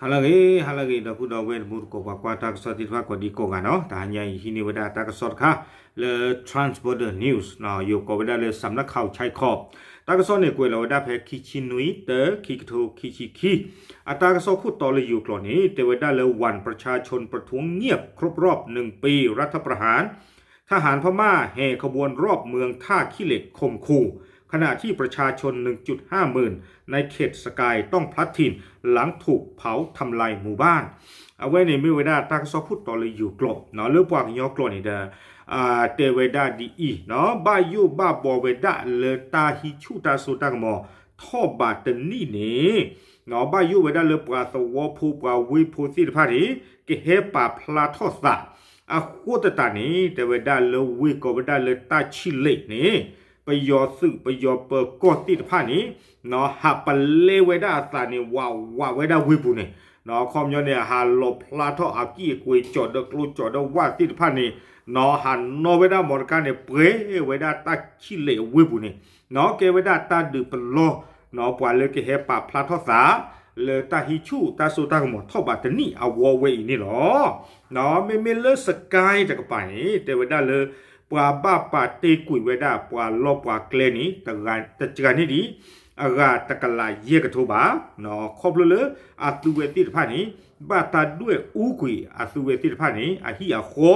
ဟါလၢအဂ့ၤ ဟါလၢအဂ့ၤ ဒီပုၢ်ဒီဝဲၢ်တံၤသကိး ပှၤကွၢ်တၢ်ကစီၣ်သ့ၣ်တဖၣ်ကိးဒံကိးဂၤနီၤ, တဟါညါအံၤဟံးန့ၢ်ဝဲဒၣ်တၢ်ကစီၣ်တခါ လၢ Trans Border News နီၤ, ယိၤကိးဝဲဒၣ်လၢ စးမနၢ်ခးအူဆဲခီ, တၢ်ကစီၣ်န့ၣ် ကွဲးလီၤဝဲဒၣ်ဖဲခံဆံနွံ တၢ ခံကထိခံဆံခံ, အတၢ်ကစီၣ်ခိၣ်တီလၢယိၤကျိာ်န့ၣ် တဲဝဲဒၣ်လၢ วันประชาชนประท้วงเงียบ ครบรอบหนึ่งปี รัฐประหาร ทหารพม่าแห่ขบวนรอบเมืองท่าขี้เหล็กข่มขู่ ขณะที่ประชาชน หนึ่งจุดห้าหมื่น ในเขตสกายต้องพลัดถิ่น หลังถูกเผาทำลายหมู่บ้าน အဝဲန့ၣ်မ့ၢ်ဝဲဒၣ်တၢ်ကစီၣ်ခိၣ်တီလၢယိၤကျိာ်နီၤ, လၢပှၤကညီကျိာ်န့ၣ်ဒီး တဲဝဲဒၣ်ဒ်အံၤနီၤ, ဘၣ်ယိၣ်ဘၣ်ဘှီဝဲဒၣ်လၢတၢ်ဟံးဆူၣ်တၢ်စိတၢ်ကမီၤ ထီၣ်ဘးတနံၣ်န့ၣ် ဘၣ်ယိၣ်ဝဲဒၣ်လၢပှၤသဝီဖိပှၤဝ့ၢ်ဖိသ့ၣ်တဖၣ်န့ၣ် ကဟဲပာ်ဖျါထီၣ်သး အဃိသတးန့ၣ် တဲဝဲဒၣ်လၢဝ့ၢ်ကိးဝဲဒၣ်လၢတၢ်ဆံးလ့းန့ၣ် ပယီၤသုးပယီၤပၢၤကီၢ်သ့ၣ်တဖၣ်န့ၣ် ဟးပလဲဝဲဒၣ်အသးန့ၣ် ဝးဝးဝဲဒၣ်ဝ့ၢ်ပူၤန့ၣ် အခီပညီန့ၣ် ဟးလီၤဖျါထီၣ်အကံၢ်အကွ့ၤ ကၠီၤဒီးကျိကၠီၤဒီးဝၣ်သ့ၣ်တဖၣ်န့ၣ် ဟးနီၣ်ဝဲဒၣ်မီတကါန့ၣ် ပှဲၤဝဲဒၣ်တၢ်ဆံးလ့းအဝ့ၢ်ပူၤန့ၣ် ကဲဝဲဒၣ်တၢ်ဒုးပလီၢ် ပှၤလၢကဟဲပာ်ဖျါထီၣ်သး လၢတၢ်ဟံးဆူၣ်တၢ်စိတၢ်ကမီၤထီၣ်ဘးတနံၣ်အဝီဝဲအံၤန့ၣ်လီၤ. မ့မ့ၢ်လၢ Sky တကပၤန့ၣ် တဲဝဲဒၣ်လၢ ပှၤဘၣ်ပာ်တ့ၢ်ကွံာ်ဝဲဒၣ်ပှၤလီၢ်ပှၤကျဲန့ၣ် တစှၤန့ၢ်ဒံး အဂၤတကလးယဲၢ်ကထိဘး ခီဖျိလၢအသုဝဲသ့ၣ်တဖၣ်န့ၣ် ဘၣ်တၢ်ဒွဲၣ်အူကွံာ်အသုဝဲသ့ၣ်တဖၣ်န့ၣ် အဟံၣ်အဃီ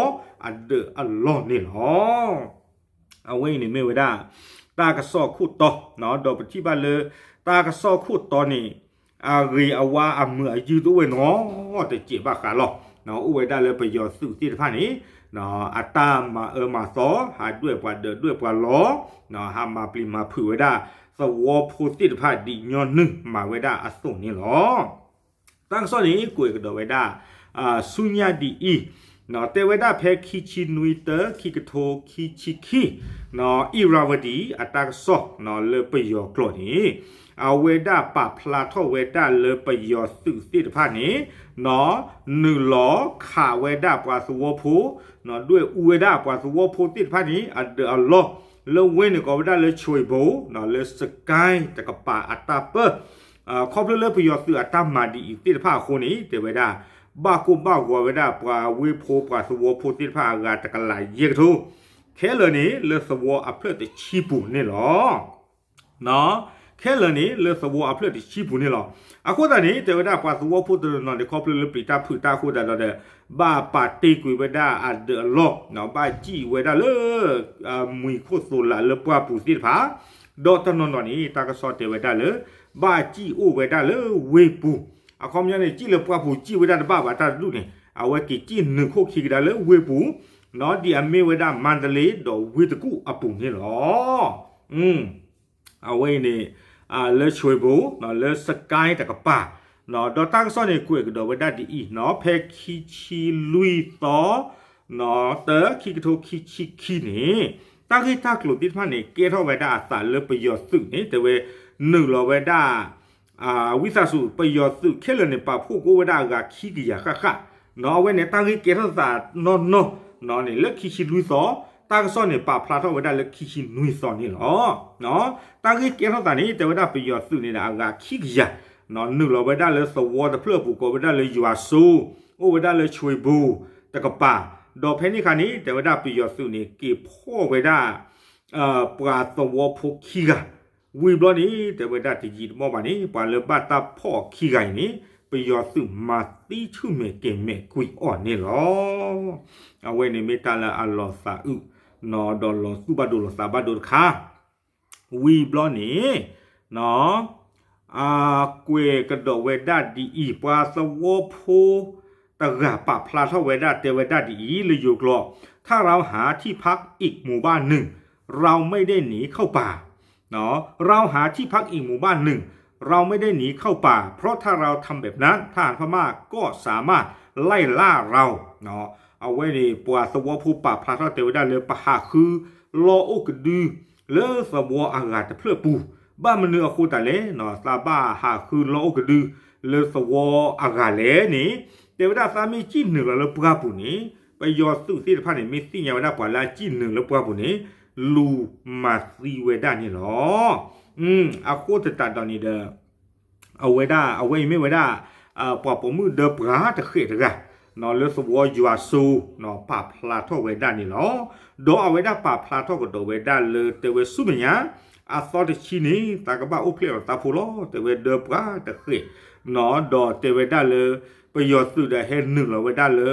အဒၢးအလီၢ်န့ၣ်လီၤ. အဝဲအံၤန့ၣ်မ့ၢ်ဝဲဒၣ် တၢ်ကစီၣ်ခိၣ်တီ ဒီးပထံၣ်ဘၣ်လၢ တၢ်ကစီၣ်ခိၣ်တီန့ၣ် အဂ့ၤအဝါအမုာ်အယုၢ်တအိၣ်ဝဲနီတစဲးဘၣ်ဃးလီၤ. အိၣ်ဝဲဒၣ်လၢပယီၤသုးသ့ၣ်တဖၣ်န့ၣ် အတၢ်မၤအၢမၤသီ ဟးဒွဲၣ်ပှၤဒၢးဒွဲၣ်ပှၤလီၢ် ဟးမၤပျံၤမၤဖုးဝဲဒၣ် သဝီဖိသ့ၣ်တဖၣ်ဒ်ညီနုၢ်မၤဝဲဒၣ်အသိးန့ၣ်လီၤ. တၢ်ကစီၣ်န့ၣ် ကွဲးကဒီးဝဲဒၣ် ဆူညါဒ်အံၤ, တဲဝဲဒၣ်ဖဲခံဆံနွံ တၢ ခံကထိခံဆံခံ အံၣ်ရၤဝတံၤ အတၢ်ကစီၣ် လၢပယီၤကျိာ်န့ၣ် အဝဲဒၣ်ပာ်ဖျါထီၣ်ဝဲဒၣ်လၢပယီၤသုးသ့ၣ်တဖၣ်န့ၣ် နုာ်လီၤခးဝဲဒၣ်ပှၤသဝီဖိ ဒွဲၣ်အူဝဲဒၣ်ပှၤသဝီဖိသ့ၣ်တဖၣ်န့ၣ် အဒၢးအလီၢ် လၢဝ့ၢ်န့ၣ်ကိးဝဲဒၣ်လၢ ဆွ့ဘိ လၢ Sky တကပၤအတၢ်ပၢၢ် ခီဖျိလၢပယီၤသုးအတၢ်မၤဒ်အံၤသ့ၣ်တဖၣ်အဃိန့ၣ် တဲဝဲဒၣ် ဘၣ်ကိၢ်ဘၣ်ဂီၤဝဲဒၣ်ပှၤဝ့ၢ်ဖိပှၤသဝီဖိသ့ၣ်တဖၣ်အဂၤတကလးယဲၢ်ကထိ ခဲလၢာ်န့ၣ် လၢသဝီအဖျၢၣ်တဆံပူၤန့ၣ်လီၤ. ခဲလၢာ်န့ၣ် လၢသဝီအဖျၢၣ်တဆံပူၤန့ၣ်လီၤ. အဃိသတးန့ၣ် တဲဝဲဒၣ်ပှၤသဝီဖိတနီၤနီၤန့ၣ် ခီဖျိလၢပျံၤတၢ်ဖုးတၢ်အဃိသတးဒီး ဘၣ်ပာ်တ့ၢ်ကွံာ်ဝဲဒၣ်အဒၢးအလီၢ် ဘၣ်စံၣ်ဝဲဒၣ်လၢ မှံၤခိၣ်သိးလးလၢပှၢ်ပူၤသ့ၣ်တဖၣ် ဒီးတနီၤနီၤန့ၣ် တၢ်ကစီၣ်တဲဝဲဒၣ်လၢ ဘၣ်စံၣ်အိၣ်ဝဲဒၣ်လၢဝ့ၢ်ပူၤ အခီပညီန့ၣ် စံၣ်လၢပှၢ်ပူၤစံၣ်ဝဲဒၣ်တဘၣ်ဘၣ်တၢ်တဒူၣ်န့ၣ် အဝဲက့ၤစံၣ်နုာ်ခိၣ်ခံကဒါလၢဝ့ၢ်ပူၤ ဒ်အမ့ၢ်ဝဲဒၣ်မါတလ့ဒီးဝ့ၢ်တကူၣ်အပူၤန့ၣ်လီၤ. အဝဲအံၤန့ၣ် လၢဆွ့ဘိ လၢ Sky တကပၤ ဒီးတၢ်ကစီၣ်န့ၣ် ကွဲးကဒီးဝဲဒၣ်ဒ်အံၤနီၤ ဖဲခံဆံလွံၢ်သီ တၢ ခံကထိခံဆံခံန့ၣ် တၢ်ဂ့ၢ်တၢ်ကျိၤသ့ၣ်တဖၣ်န့ၣ် ကဲထီၣ်ဝဲဒၣ်အသးလၢပယီၤသုးန့ၣ် တဲဝဲ နုာ်လီၤဝဲဒၣ် ဝံသးစူၤ ပယီၤသုးခဲလၢာ်န့ၣ် ပာ်ဖှိၣ်ကအိၣ်ဝဲဒၣ်အဂၤခံကယၤဃၣ်ဃၣ် အဝဲန့ၣ် တၢ်ဂ့ၢ်ကဲထီၣ်သးနီၢ်နီၢ်န့ၣ် လၢခံဆံလွံၢ်သီ တၢ်ကစီၣ်န့ၣ် ပာ်ဖျါထီၣ်ဝဲဒၣ်လၢခံဆံနွံသီန့ၣ်လီၤ. တၢ်ဂ့ၢ်ကဲထီၣ်သးန့ၣ် တဲဝဲဒၣ်ပယီၤသုးန့ၣ်ဒီးအဂၤခံကယၤ နုာ်လီၤဝဲဒၣ်လၢသဝီတဖျၢၣ်အပူၤ ကိးဝဲဒၣ်လၢယွၤစိ အိၣ်ဝဲဒၣ်လၢဆွ့ဘိ တကပၤ ဒီးဖဲန့ၣ်အခါန့ၣ် တဲဝဲဒၣ်ပယီၤသုးန့ၣ် က့ၤဖီၣ်ဝဲဒၣ် ပှၤသဝီဖိခံဂၤ ဝံၤဘျီန့ၣ် တဲဝဲဒၣ်တယံာ်တမီၢ်ဘၣ်န့ၣ် ပှၤလၢဘၣ်တၢ်ဖီၣ်ခံဂၤအံၤန့ၣ် ပယီၤသုးမၤသံဆူၣ်မဲာ်ကဲၤမဲာ်ကွံာ်အီၤန့ၣ်လီၤ. အဝဲန့ၣ်မ့ၢ်တၢ်လၢအလီၤသးအုး ဒီးလီၤသူၣ်ဘၣ်ဒိလီၤသးဘၣ်ဒိတခါ ဝံၤဘျီန့ၣ် ကွဲးကဒီးဝဲဒၣ်ဒ်အံၤ ပှၤသဝီဖိတဂၤပာ်ဖျါထီၣ်ဝဲဒၣ် တဲဝဲဒၣ်ဒ်အံၤ လၢယိၤကျိာ် ถ้าเราหาที่พักอีกหมู่บ้านหนึ่ง เราไม่ได้หนีเข้าป่า เราหาที่พักอีกหมู่บ้านหนึ่ง เราไม่ได้หนีเข้าป่า เพราะถ้าเราทำแบบนั้น ทหารพม่าก็สามารถไล่ล่าเรา အဝဲန့ၣ် ပှၤသဝီဖိပာ်ဖျါထီၣ်တဲဝဲဒၣ်လၢပဟးဃုလီၢ်အိၣ်ကဒု လၢသဝီအဂၤတဖျၢၣ်ပူၤ ဘၣ်မနုၤအဃိသတးလဲၣ် သးဘၣ်ဟးဃုလီၢ်အိၣ်ကဒု လၢသဝီအဂၤလဲၣ်န့ၣ် တဲဝဲဒၣ်သးမ့ၢ်စံၣ်နုာ်လီၤလၢပှၢ်ပူၤန့ၣ် ပယီၤသုးသ့ၣ်တဖၣ်န့ၣ် မ့ၢ်သ့ၣ်ညါဝဲဒၣ်ပှၤလၢအစံၣ်နုာ်လၢပှၢ်ပူၤန့ၣ် လူၤမၤသံဝဲဒၣ်န့ၣ်လီၤ. အဃိသတးဒီးန့ၣ်ဒီး အဝဲဒၣ် အဝဲအံၤမ့ၢ်ဝဲဒၣ် ပှၤပိာ်မုၣ်ဒၢပှၤတဃဲးတဂၤ လၢသဝီယွၤစိ ပာ်ဖျါထီၣ်ဝဲဒၣ်န့ၣ်လီၤ. ဒီးအဝဲဒၣ်ပာ်ဖျါထီၣ်ကဒီးဝဲဒၣ်လၢတဲဝဲဆူမဲာ်ညါ အသီတဆံန့ၣ် သးကဘၣ်အိၣ်ဖျဲၣ်လီၤသးဖိလီၤ တဲဝဲဒၢပှၤတဃဲး ဒီးတဲဝဲဒၣ်လၢ ပယီၤသုးဒီးဟဲနုာ်လီၤဝဲဒၣ်လၢ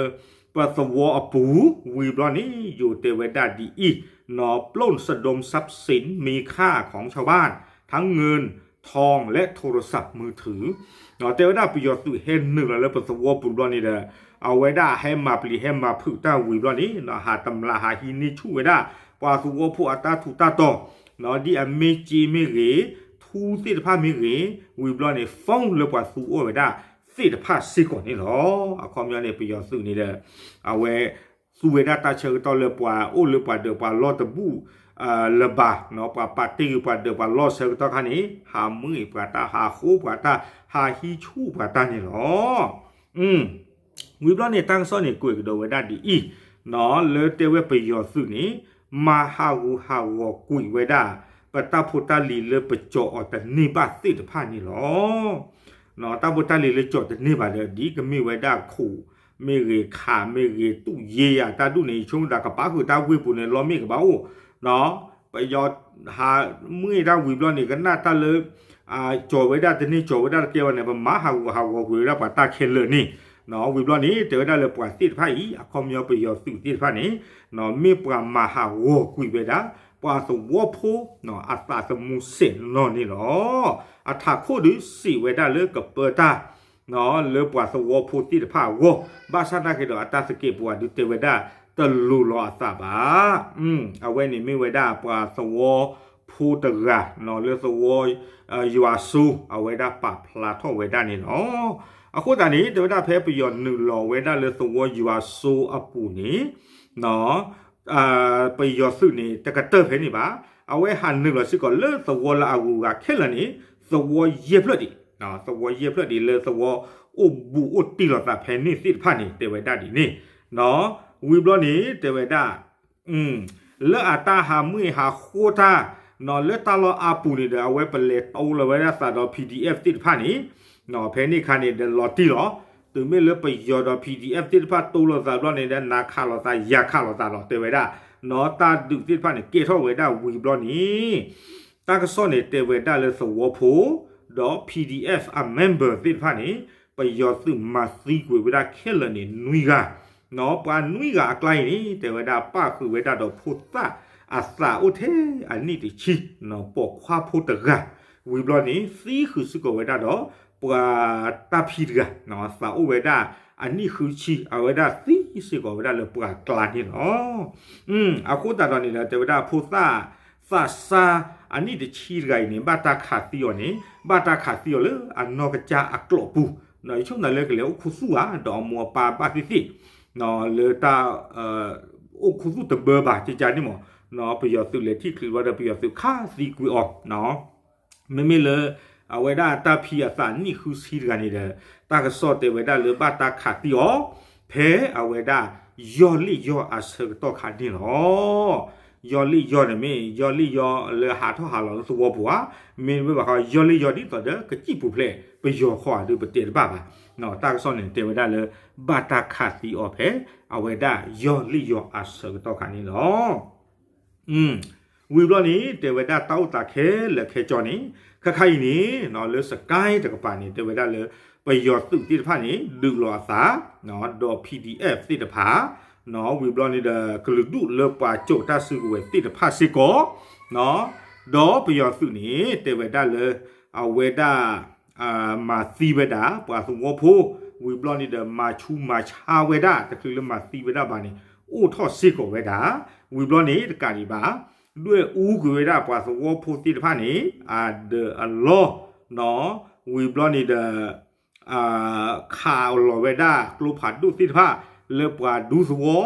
ပသဝီအပူၤ ဝံၤဘျီန့ၣ် ယိၤတဲဝဲဒၣ်ဒ်အံၤ ပล้นสะดมทรัพย์สินมีค่าของชาวบ้าน ทั้งเงิน ทอง และโทรศัพท์มือถือ တဲဝဲဒၣ်ပယီၤသုးဟဲနုာ်လီၤလၢပသဝီပူၤဘျီန့ၣ်ဒီး အဝဲဒၣ်ဟဲမၤပျံၤဟဲမၤဖုးတၢ်ဝံၤဘျီန့ၣ် ဟးတမျးဟးဟံးန့ၢ်ဆူၣ်ဝဲဒၣ် ပှၤသဝီဖိအတၢ်ထူးတၢ်တီၤ ဒ်အမ့ၢ်စ့မ့ၢ်ဂ့ၤ ထူသ့ၣ်တဖၣ်မ့ၢ်ဂ့ၤ ဝံၤဘျီန့ၣ် phone လၢပှၤသူအီၣ်ဝဲဒၣ်သ့ၣ်တဖၣ်စ့ၢ်ကီးန့ၣ်လီၤ. အခီပညီန့ၣ် ပယီၤသုးန့ၣ်ဒီး အဝဲ သူဝဲဒၣ်တၢ်ဆၢကတီၢ်လၢပှၤအိၣ်လၢပှၤဒၢးပှၤလီၢ်တဘူၣ်လၢၤဘၣ် ပှၤပာ်တ့ၢ်ဂ့ၤပှၤဒၢးပှၤလီၢ်ဆၢကတီၢ်ခါန့ၣ် ဟးမ့ၢ်ပှၤတၢ်ဟးဃိပှၤတၢ် ဟးဟံးဆူၣ်ပှၤတၢ်န့ၣ်လီၤ. ဝံၤဘျီန့ၣ် တၢ်ကစီၣ်န့ၣ် ကွဲးကဒီးဝဲဒၣ်ဒ်အံၤ လၢတဲဝဲပယီၤသုးန့ၣ် မၤဟးဂူာ်ဟးဂီၤကွံာ်ဝဲဒၣ် ပတၢ်ဖိတၢ်လံၤလၢပကၠီၤအီၤတန့ၢ်ဘၣ်သ့ၣ်တဖၣ်န့ၣ်လီၤ. တၢ်ဖိတၢ်လံၤလၢကၠီၤတန့ၢ်ဘၣ်ဒီး ဒ်ကမ့ၢ်ဝဲဒၣ်ခိၣ်မ့ၢ်ဂ့ၤ ခးမ့ၢ်ဂ့ၤ တူၢ်ယ့ယၤတၢ်ဒူၣ်န့ၣ် ဆိကမိၣ်တၢ်ကပာ်ဃုာ်တၢ်ဝ့ၢ်ပူၤန့ၣ် လီမ့ၢ်ကဘၣ်အိၣ် ပယီၤဟးမ့ၢ်တၢ်ဝံၤဘျီန့ၣ် ကနၣ်တၢ်လၢ ကၠီၤဝဲဒၣ်တန့ၢ်ကၠီၤဝဲဒၣ်တကဲဘၣ်န့ၣ် ပမၤဟးဂူာ်ဟးဂီၤကွံာ်ဝဲဒၣ်ပှၤတၢ်ခဲလၢာ်န့ၣ် ဝံၤဘျီန့ၣ် တဲဝဲဒၣ်လၢပှၤသ့ၣ်တဖၣ်အံၤ အခီပညီပယီၤသုးသ့ၣ်တဖၣ်န့ၣ် မ့ၢ်ပှၤမၤဟးဂီၤကွံာ်ဝဲဒၣ် ပှၤသဝီဖိ အသးသမူစဲးနီၣ်န့ၣ်လီၤ. အထးခိၣ်ဒုးစံးဝဲဒၣ်လၢကပၢတၢ် လၢပှၤသဝီဖိသ့ၣ်တဖၣ်အဂီၢ် ဘၣ်ဆၣ်နာ်က့ၤဒီးအတၢ်သကဲးပဝးဒုးတဲဝဲဒၣ် တလိၤလီၤအသးဘၣ်. အဝဲန့ၣ်မ့ၢ်ဝဲဒၣ်ပှၤသဝီဖိတဂၤ လၢသဝီ ယွၤစိ အဝဲဒၣ်ပာ်ဖျါထီၣ်ဝဲဒၣ်န့ၣ်လီၤ. အဃိသတးန့ၣ် တဲဝဲဒၣ်ဖဲပယီၤနုာ်လီၤဝဲဒၣ်လၢသဝီယွၤစိအပူၤန့ၣ် ပယီၤသုးန့ၣ် တကတၢၢ်ဖဲန့ၣ်ဘၣ်. အဝဲဟးနုာ်လီၤစ့ၢ်ကီးလၢသဝီလၢအဂုၤအဂၤခဲလၢာ်န့ၣ် သဝီယဲၢ်ဖျၢၣ်ဒံး, သဝီယဲၢ်ဖျၢၣ်ဒံးလၢသဝီအိၣ်ဘူးအိၣ်တံၢ်လိာ်သးဖဲန့ၣ်သ့ၣ်တဖၣ်န့ၣ် တဲဝဲဒၣ်ဒ်န့ၣ်, ဝံၤဘျီန့ၣ် တဲဝဲဒၣ် လၢအတၢ်ဟးမုၢ်ဟးဃိတၢ် လၢတၢ်လီၢ်အါပူၤန့ၣ်ဒီး အဝဲပလဲၤတိလီၤဝဲဒၣ်သးဒီး PDF သ့ၣ်တဖၣ်န့ၣ် ဖဲန့ၣ်ခါန့ၣ်ဒီးလီၤတံၢ်လီၤ. တုၤမ့ၢ်လၢပယီၤဒီး PDF သ့ၣ်တဖၣ်တိလိာ်သးဘျီန့ၣ်ဒီး နၤခးလိာ်သး ယၤခးလိာ်သးလီၤ တဲဝဲဒၣ်, တၢ်ဒုးသ့ၣ်တဖၣ်န့ၣ် ကဲထီၣ်ဝဲဒၣ်ဝံၤဘျီန့ၣ် တၢ်ကစီၣ်န့ၣ် တဲဝဲဒၣ်လၢသဝီဖိ ဒီး PDF အ member သ့ၣ်တဖၣ်န့ၣ် ပယီၤသုးမၤသံကွံာ်ဝဲဒၣ်ခဲလၢာ်န့ၣ် နွံဂၤ, ပှၤနွံဂၤအကျါအံၤန့ၣ် တဲဝဲဒၣ်ပၣ်ဃုာ်ဝဲဒၣ်ဒီးဖိသၣ်အသးအိၣ်ထဲအနံၣ်တဆံ, ပိာ်ခွါဖိတဂၤ, ဝံၤဘျီန့ၣ် သံဃုာ်စ့ၢ်ကီးဝဲဒၣ်ဒီး ပှၤတၢ်ဖံတဂၤ, သးအိၣ်ဝဲဒၣ်အနံၣ်ဃုဆံ, အဝဲဒၣ်သံစ့ၢ်ကီးဝဲဒၣ်လၢပှၤကျါန့ၣ်လီၤ. အဃိသတးဒီးန့ၣ်ဒီး တဲဝဲဒၣ်ဖိသၣ် သးစၢ်အနံၣ်တဆံတဂၤအံၤန့ၣ် ဘၣ်တၢ်ခးသံအီၤန့ၣ် ဘၣ်တၢ်ခးသံအီၤလၢအနီၢ်ကစၢ်အကျိာ်ပူၤ, ယဆိကမိၣ်လၢကလဲၤအိၣ်ခူသူၣ်ဧါ ဒီးအမိၢ်အပၢ်ဘၣ်သ့ၣ်သ့ၣ် လၢတၢ် အိၣ်ခူသူၣ်တဘၢဘၣ် ကကန့ၣ်မး, ပယီၤသုးလဲၤထံၣ်ချုးဘျီဒီး ပယီၤသုးခးသံကွံာ်အီၤ မ့မ့ၢ်လၢ အဝဲဒၣ်တၢ်ဖံအသးနံၣ်ဃုဆံတဂၤန့ၣ်ဒီး တၢ်ကစီၣ်တဲဝဲဒၣ်လၢဘၣ်တၢ်ခးသံအီၤ ဖဲအဝဲဒၣ် ယီၢ်လ့ၣ်ယီၢ်အဆၢကတီၢ်ခါန့ၣ်လီၤ. ယီၢ်လ့ၣ်ယီၢ်န့ၣ်မ့ၢ် ယီၢ်လ့ၣ်ယီၢ်လၢဟးထီၣ်ဟးလီၤလၢသဝီပူၤဧါ, မ့တမ့ၢ်ဘၣ်ခီ ယီၢ်လ့ၣ်ယီၢ်ဒ်သိးဒီး ကစံၣ်ပူၤဖျဲးပယီၤခီဧါဒုး ပတဲတဘၣ်ဘၣ်. တၢ်ကစီၣ်န့ၣ် တဲဝဲဒၣ်လၢ ဘၣ်တၢ်ခးသံအီၤဖဲ အဝဲဒၣ်ယီၢ်လ့ၣ်ယီၢ်အဆၢကတီၢ်ခါန့ၣ်လီၤ. ဝံၤဘျီန့ၣ် တဲဝဲဒၣ်တၢ်အိၣ်သးခဲလၢာ်ခဲကၠီန့ၣ် ခဲခါအံၤန့ၣ် လၢစကဲတကပၤန့ၣ် တဲဝဲဒၣ်လၢ ပယီၤသုးသ့ၣ်တဖၣ်န့ၣ် ဒုးလီၤအသး ဒီး PDF သ့ၣ်တဖၣ် ဝံၤဘျီန့ၣ်ဒီး ကလုာ်ဒူၣ်လၢပှၤစိာ်တၢ်စုကဝဲၤသ့ၣ်တဖၣ်စ့ၢ်ကီး ဒီးပယီၤသုးန့ၣ် တဲဝဲဒၣ်လၢ အဝဲဒၣ် မၤသံဝဲဒၣ် ပှၤသဝီဖိ ဝံၤဘျီန့ၣ်ဒီး မၤဆူးမၤဆါဝဲဒၣ် တချုးလၢမၤသံဝဲဒၣ်ဘၣ်န့ၣ် အိၣ်ထီၣ်စ့ၢ်ကီးဝဲဒၣ် ဝံၤဘျီန့ၣ် တကးဒံးဘၣ် ဒွဲၣ်အူကွံာ်ဝဲဒၣ်ပှၤသဝီဖိသ့ၣ်တဖၣ်န့ၣ် အဒၢးအလီၢ် ဝံၤဘျီန့ၣ်ဒီး ခးလီၤဝဲဒၣ်ကျိဖးဒိၣ်သ့ၣ်တဖၣ် လၢပှၤဒူသဝီ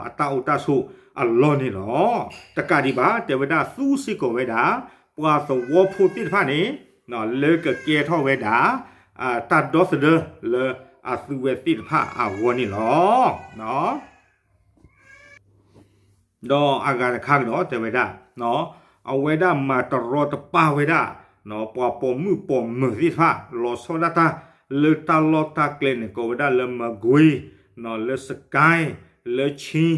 အတၢ်အိၣ်တၢ်ဆိးအလီၢ်န့ၣ်လီၤ. တကးဒံးဘၣ် တဲဝဲဒၣ်သူစ့ၢ်ကီးဝဲဒၣ် ပှၤသဝီဖိသ့ၣ်တဖၣ်န့ၣ် လၢကကဲထီၣ်ဝဲဒၣ် တၢ်ဒီသဒၢလၢအသုဝဲသ့ၣ်တဖၣ်အဂီၢ်န့ၣ်လီၤ. ဒီးအဂၤတခါကဒီးတဲဝဲဒၣ် အဝဲဒၣ်မၤတရီတပါဝဲဒၣ် ပှၤပိာ်မုၣ်ပိာ်မၢၤသ့ၣ်တဖၣ် လီၤဆီဒၣ်တၢ် လၢတၢ်လီၢ်တၢ်ကျဲန့ၣ် ကိးဝဲဒၣ်လၢ မကွ့ၤ, လၢ စကဲ, လၢ ခၠ့ၣ်,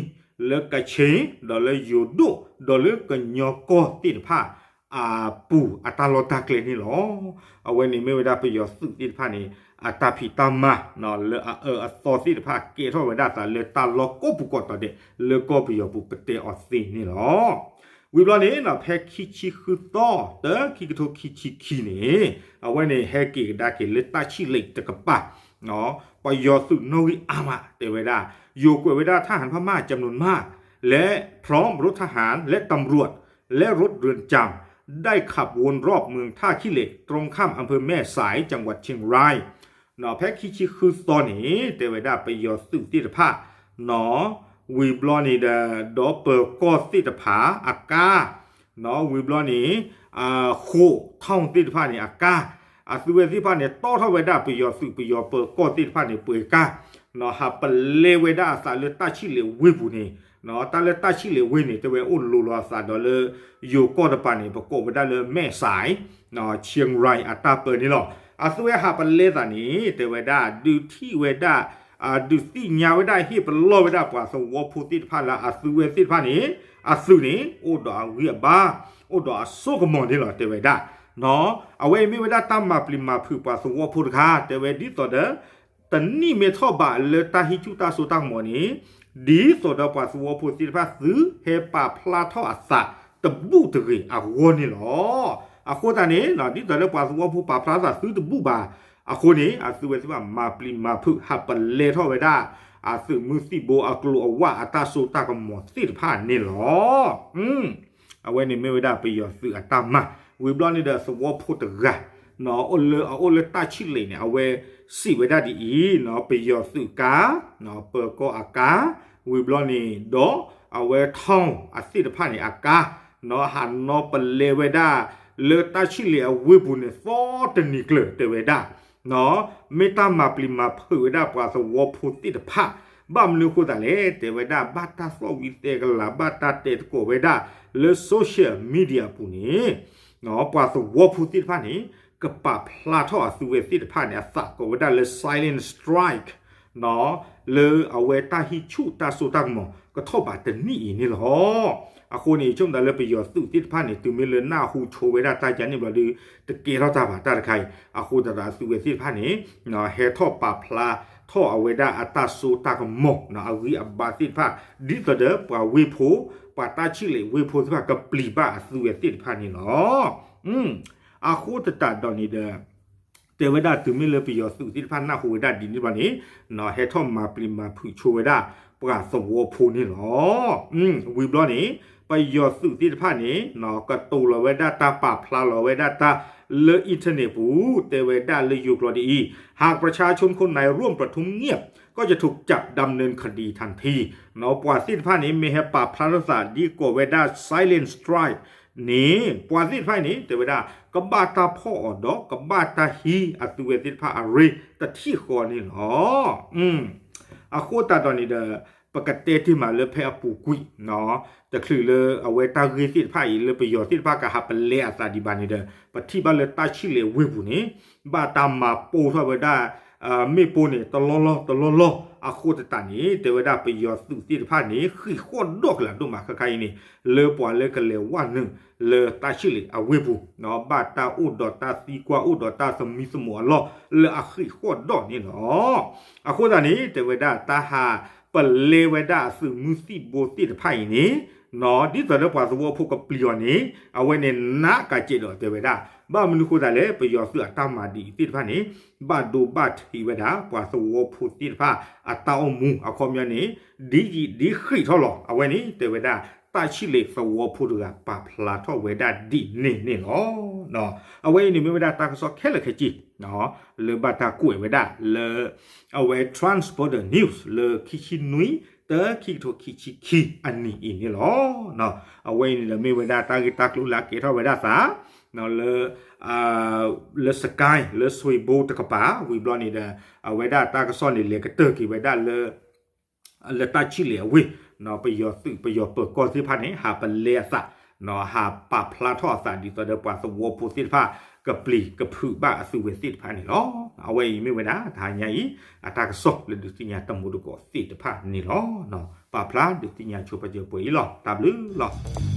လၢ ကခ့ၣ်, ဒီးလၢ ယိၤဒိၣ်, ဒီးလၢကညီကီၢ်သ့ၣ်တဖၣ် အပူၤအတၢ်လီၢ်တၢ်ကျဲန့ၣ်လီၤ. အဝဲန့ၣ်မ့ၢ်ဝဲဒၣ်ပယီၤသုးသ့ၣ်တဖၣ်န့ၣ် အတၢ်ဖံးတၢ်မၤ လၢအအၢအသီသ့ၣ်တဖၣ် ကဲထီၣ်ဝဲဒၣ်သးလၢတၢ်လီၢ်ကိးပူၤကိးတီၤဒဲး လၢကီၢ်ပယီၤပူၤပတဲအီၤသ့န့ၣ်လီၤ. ဝံၤဘျီန့ၣ် ဖဲခံဆံဃုသီ တၢ ခံကထိခံဆံခံန့ၣ် အဝဲန့ၣ် ဟဲက့ၤကဒါက့ၤလၢတၢ်ဆံၣ်လ့းတကပၤ ပယီၤသုးနီၣ်ဂံၢ်အါမး တဲဝဲဒၣ် ယိၤကွဲးဝဲဒၣ် ทหารพม่า จำนวนมาก และพร้อมรถทหาร และตำรวจ และรถเรือนจำ ได้ขับวนรอบเมืองท่าขี้เหล็ก ตรงข้ามอำเภอแม่สาย จังหวัดเชียงราย ဖဲခံဆံဃုသီန့ၣ် တဲဝဲဒၣ်ပယီၤသုးသ့ၣ်တဖၣ် ဝံၤဘျီန့ၣ်ဒီး ဒီးပၢၤကီၢ်သ့ၣ်တဖၣ်အကါ ဝံၤဘျီန့ၣ် ဃိးထောင့် သ့ၣ်တဖၣ်န့ၣ်အကါ အသုဝဲသ့ၣ်တဖၣ်န့ၣ် တီထီၣ်ဝဲဒၣ်ပယီၤသုးပယီၤပၢၤကီၢ်သ့ၣ်တဖၣ်န့ၣ် ပှဲၤကါ ဟးပလဲဝဲဒၣ်အသးလၢတၢ်ဆံၣ်လ့းဝ့ၢ်ပူၤန့ၣ် တၢ်လၢတၢ်ဆံၣ်လ့းဝ့ၢ်န့ၣ် တဲဝဲအိၣ်လိၤလီၤအသးဒီးလၢ ယိၤကီၢ်တပၤန့ၣ် ပကိးဝဲဒၣ်လၢ မဲၢ်စဲး เชียงราย အတၢ်ပၢန့ၣ်လီၤ. အသုဝဲဟးပလဲသးန့ၣ် တဲဝဲဒၣ် ဒုးထံၣ်ဝဲဒၣ် ဒုးသ့ၣ်ညါဝဲဒၣ် ဟ့ၣ်ပလီၢ်ဝဲဒၣ်ပှၤသဝီဖိသ့ၣ်တဖၣ်လၢအသုဝဲသ့ၣ်တဖၣ်န့ၣ် အသုးန့ၣ် အိၣ်ဒီးအဂံၢ်အဘါ အိၣ်ဒီးအစိကမီၤန့ၣ်လီၤ တဲဝဲဒၣ် အဝဲအံၤမ့ၢ်ဝဲဒၣ်တၢ်မၤပျံၤမၤဖုးပှၤသဝီဖိတခါ တဲဝဲဒ်သိးဒီး တနံၣ်မ့ၢ်ထီၣ်ဘးလၢတၢ်ဟံးဆူၣ်တၢ်စိတၢ်ကမီၤန့ၣ် ဒ်သိးဒီးပှၤသဝီဖိသ့ၣ်တဖၣ်သုဟဲပာ်ဖျါထီၣ်အသး တဘူၣ်တဂ့ၤအဂီၢ်န့ၣ်လီၤ. အဃိသတးန့ၣ် ဒ်သိးလၢပှၤသဝီဖိပာ်ဖျါသးသုတဘူၣ်ဘၣ် အဃိန့ၣ် အသုဝဲသ့ၣ်တဖၣ်မၤပျံၤမၤဖုးဟးပလဲထီၣ်ဝဲဒၣ် အသုးမုၢ်သံၣ်ဘိအကျိၤအဝၣ်အတၢ်စိတၢ်ကမီၤသ့ၣ်တဖၣ်န့ၣ်လီၤ. အဝဲန့ၣ်မ့ၢ်ဝဲဒၣ်ပယီၤသုးအတၢ်မၤ ဝံၤဘျီန့ၣ်ဒီးသဝီဖိတဂၤ အအိၣ်လၢအအိၣ်လၢတၢ်ဆံၣ်လ့းန့ၣ် အဝဲစံးဝဲဒၣ်ဒ်အံၤ ပယီၤသုးကါ ပၢၤကီၢ်အကါ ဝံၤဘျီန့ၣ်ဒီး အဝဲထောင့်အသ့ၣ်တဖၣ်န့ၣ်အကါ ဟးနီၣ်ပလဲဝဲဒၣ် လၢတၢ်ဆံၣ်လ့းအဝ့ၢ်ပူၤန့ၣ် သီတနံၤကျၢၤတဲဝဲဒၣ် မ့ၢ်တၢ်မၤပျံၤမၤဖုးဝဲဒၣ်ပှၤသဝီဖိသ့ၣ်တဖၣ် ဘၣ်မနုၤအဃိသတးလဲၣ် တဲဝဲဒၣ် ဘၣ်တၢ်သီၣ်ဝံၤသဲကလၤ ဘၣ်တၢ်တဲသကိးဝဲဒၣ် လၢ social media ပူၤန့ၣ် ပှၤသဝီဖိသ့ၣ်တဖၣ်န့ၣ် ကပာ်ဖျါထီၣ်အသုဝဲသ့ၣ်တဖၣ်န့ၣ် အသးကိးဝဲဒၣ်လၢ silent strike လၢအဝဲတၢ်ဟံးဆူၣ်တၢ်စိတၢ်ကမီၤ ကထီၣ်ဘးတနံၣ်အံၤန့ၣ်လီၤ. အဃိန့ၣ် ဆိကမိၣ်လၢပယီၤသုးသ့ၣ်တဖၣ်န့ၣ် တုၤမ့ၢ်လၢနၢ်ဟူဆိဝဲဒၣ်တၢ်ယါန့ၣ်ဘျီဒီး တကဲထီၣ်တၢ်ဘၣ်တၢ်တခါအံၤ အဃိသတးဒီးအသုဝဲသ့ၣ်တဖၣ်န့ၣ် ဟဲထီၣ်ပာ်ဖျါထီၣ်အဝဲဒၣ်အတၢ်စိတၢ်ကမီၤ အဂံၢ်အဘါသ့ၣ်တဖၣ် ဒ်သိးဒီးပှၤဝ့ၢ်ဖိ ပှၤတၢ်ဆံၣ်လ့းဝ့ၢ်ဖိသ့ၣ်တဖၣ် ကပျံၤဘၣ်အသုဝဲသ့ၣ်တဖၣ်န့ၣ်လီၤ. အဃိသတးဒီးန့ၣ်ဒီး တဲဝဲဒၣ်တုၤမ့ၢ်လၢပယီၤသုးသ့ၣ်တဖၣ်နၢ်ဟူဝဲဒၣ်ဒ်န့ၣ်ဘျီန့ၣ် ဟဲထီၣ်မၤပျံၤမၤဖုးဆိဝဲဒၣ်ပှၤသဝီဖိန့ၣ်လီၤ. ဝံၤဘျီန့ၣ် ပယီၤသုးသ့ၣ်တဖၣ်န့ၣ် ကတိၤလီၤဝဲဒၣ်တၢ်ပာ်ဖျါလီၤဝဲဒၣ်တၢ်လၢ internet ပူၤ တဲဝဲဒၣ်လၢယိၤကျိာ်ဒ်အံၤ หากประชาชนคนไหนร่วมประทุษร้ายก็จะถูกจับดำเนินคดีทันที ပှၤသ့ၣ်တဖၣ်န့ၣ် မ့ၢ်ဟဲပာ်ဖျါထီၣ်သးဒ်ကိးဝဲဒၣ် silent strike န့ၣ် ပှၤသ့ၣ်တဖၣ်န့ၣ် တဲဝဲဒၣ် ကဘၣ်တၢ်ဖီၣ်အီၤဒီး ကဘၣ်တၢ်ဟံးအသုဝဲသ့ၣ်တဖၣ်အရ့တထံၣ်ဃီန့ၣ်လီၤ. အဃိသတးဒီးန့ၣ်ဒီး ပကတဲတ့ၢ်မးလၢဖဲအပူၤကွံာ် တချုးလၢအဝဲတၢ်ဂ့ၢ်သ့ၣ်တဖၣ်အံၤ လၢပယီၤသ့ၣ်တဖၣ်ကဟးပလဲအသးဒံးဘၣ်န့ၣ်ဒီး ပထံၣ်ဘၣ်လၢတၢ်ဆံၣ်လ့းဝ့ၢ်ပူၤန့ၣ် ဘၣ်တၢ်မၤပိၢ်ထီၣ်ဝဲဒၣ် မ့ၣ်ပိၢ်န့ၣ် တလီၢ်လီၢ်တလီၢ်လီၢ် အဃိသတးန့ၣ် တဲဝဲဒၣ်ပယီၤသုးသ့ၣ်တဖၣ်န့ၣ် ဃံးဃီၣ်ဒီၣ်ကလာ်ဒိၣ်မးခဲခါအံၤန့ၣ် လၢပှၤလၢကလဲၤဝဲနုာ်လၢတၢ်ဆံၣ်လ့းအဝ့ၢ်ပူၤ ဘၣ်တၢ်အိၣ်ဒီးတၢ်သံကွၢ်အိၣ်ဒီးတၢ်သမံသမိးအလီၢ် လၢအဃံးဃီၣ်ဒီၣ်န့ၣ်လီၤ. အဃိသတးန့ၣ် တဲဝဲဒၣ်တၢ်ဟးပလဲဝဲဒၣ်အသုးမုၢ်သံၣ်ဘိသ့ၣ်တဖၣ်အံၤန့ၣ် ဒ်သိးလၢပှၤသဝီဖိကပျံၤအီၤန့ၣ် အဝဲန့ၣ်နးကးကဲးဒီးတဲဝဲဒၣ် ဘၣ်မနုၤဃိသတးလဲၣ် ပယီၤသုးအတၢ်မၤဒ်အံၤသ့ၣ်တဖၣ်န့ၣ် ဘၣ်ဒိဘၣ်ထံးဝဲဒၣ် ပှၤသဝီဖိသ့ၣ်တဖၣ်အတၢ်အိၣ်မူ အခီပညီန့ၣ် ဒ်ယံာ်ဒ်ဃံးထီၣ်လီၤ. အဝဲန့ၣ် တဲဝဲဒၣ် တၢ်ဆံၣ်လ့းသဝီဖိတဂၤပာ်ဖျါထီၣ်ဝဲဒၣ်ဒ်န့ၣ်န့ၣ်လီၤ. အဝဲအံၤန့ၣ်မ့ၢ်ဝဲဒၣ်တၢ်ကစီၣ်ခဲလၢာ်ခဲဆ့ လၢဘၣ်တၢ်ကွဲးဝဲဒၣ်လၢ အဝဲ Transborder News လၢခံဆံနွံ တၢ ခံကထိခံဆံခံအနံၤအံၤန့ၣ်လီၤ. အဝဲအံၤန့ၣ်ဒီးမ့ၢ်ဝဲဒၣ်တၢ်ဂ့ၢ်တၢ်ကျိၤလၢအကဲထီၣ်ဝဲဒၣ်သး လၢ လၢ Sagaing လၢ Sowbo တကပၤ ဝံၤဘျီန့ၣ်ဒီး အဝဲဒၣ်တၢ်ကစီၣ်န့ၣ် လဲၤကတၢၢ်က့ၤဝဲဒၣ်လၢ လၢတၢ်ဆံၣ်လ့းအဝ့ၢ် ပယီၤသုးပယီၤပၢၤကီၢ်သ့ၣ်တဖၣ်န့ၣ် ဟးပလဲအသး ဟးပာ်ဖျါထီၣ်အသးဒ်သိးဒီးပှၤသဝီဖိသ့ၣ်တဖၣ် ကပျံၤကဖုးဘၣ်အသုဝဲသ့ၣ်တဖၣ်န့ၣ်လီၤ. အဝဲအံၤမ့ၢ်ဝဲဒၣ်တဟါညါအံၤ အတၢ်ကစီၣ်လၢဒုးသ့ၣ်ညါတမူတကိးသ့ၣ်တဖၣ်န့ၣ်လီၤ. ပာ်ဖျါဒုးသ့ၣ်ညါဆိပာ်စၢၤပှဲၤအံၤလီၤ. တၢ်ဘျုးလီၤ.